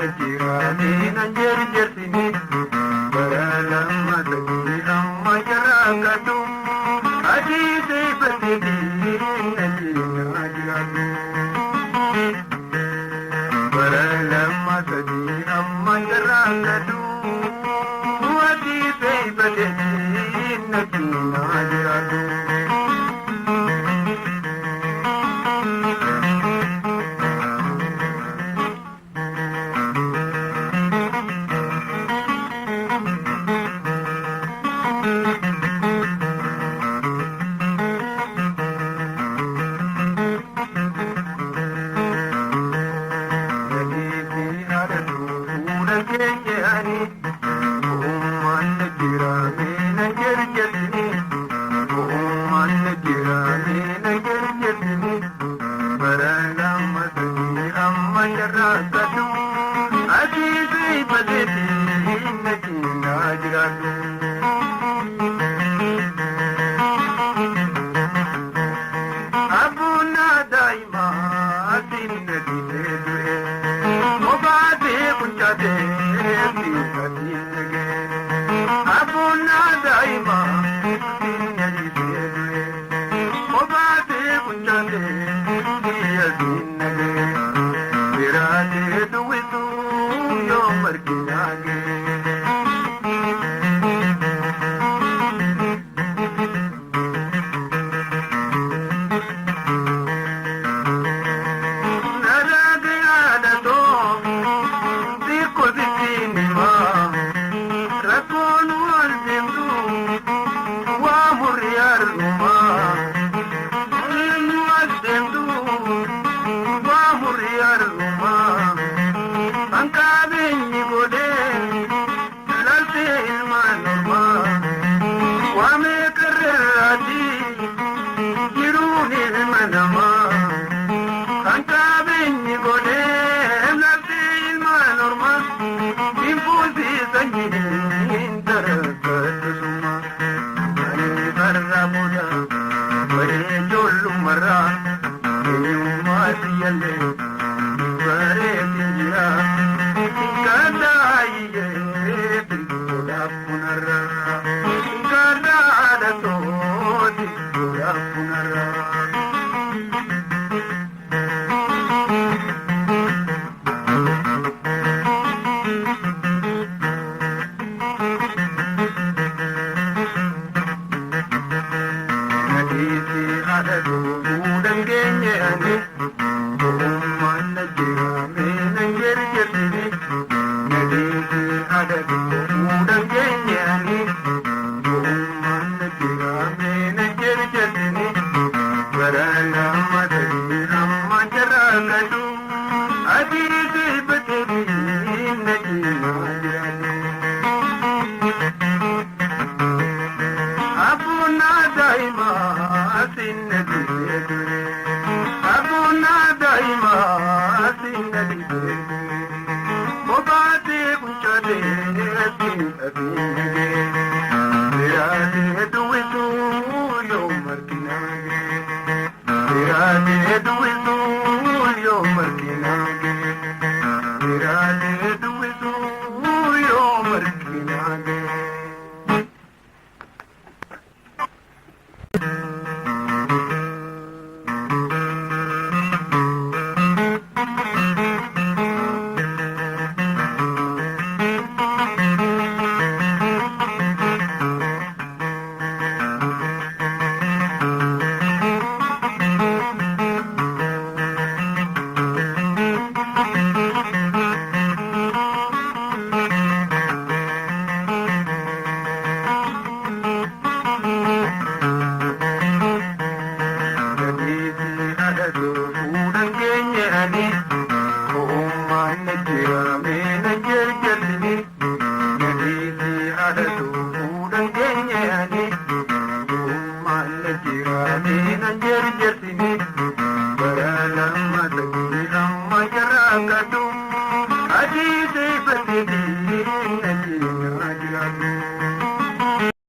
jiraanii nan jerjersini bara lama sadii amma jarraaqadhu adii seefateetii na cinaa jiraadhu. Bara lama sadii amma jarraaqadhu adii seefateetii na cinaa jiraadhu. Nadiifi haadhatu fuula keenya ani ummaan na jiraame na jarjarsini ummaan na jiraame na jarjarsini bara lama sadii amma jarraaqadhu adii seefateetii na cinaa jiraadhu. Abuna daa'imaa sinna dhiisee du'e Obaatee quncaatee siifatiif dhagee. Abuna daa'imaa sinna dhiisee du'e Obaatee quncaatee siifatiif dhagee. Biraatee duwwisuu yoo marginaa gee. Jiruun ilma namaa kan qabeenyi godhee lafti ilmaan ormaa hin fuusisan tarakkatusuma. Ani barra booda baree ijoollummarraa eenyummaa siyyallee bareetin jira. Kadhaayyee godhaaf bunarraa kadhaadha sooti godhaaf bunarraa. Nadiifi haadhatu fuudhan geenye ani ummaan na jiraame nan jerjersini. Nadiifi haadhatu fuudhan geenye ani ummaan na jiraame nan jerjersini. Bara lama sadii amma jarraaqadhu adii seefateetii na cinaa jiraadhu. Abuna daa'imaa sinna dhiisee ture. Abuna daa'imaa sinna dhiisee ture. Obaatee quncaatee siifatiif dhagee. Biraatee duwwisuu yoo marginaa gee. Biraatee duwwisuu yoo marginaa gee. Biraatee duwwisuu yoo marginaa gee. Nadiifi haadhatu fuudhan geenye ani ummaan na jiraame na jarjarsini. Nadiifi haadhatu fuudhan geenye ani ummaan na jiraame na jarjarsini. Bara lama sadii amma jarraaqadhu adii seefateetii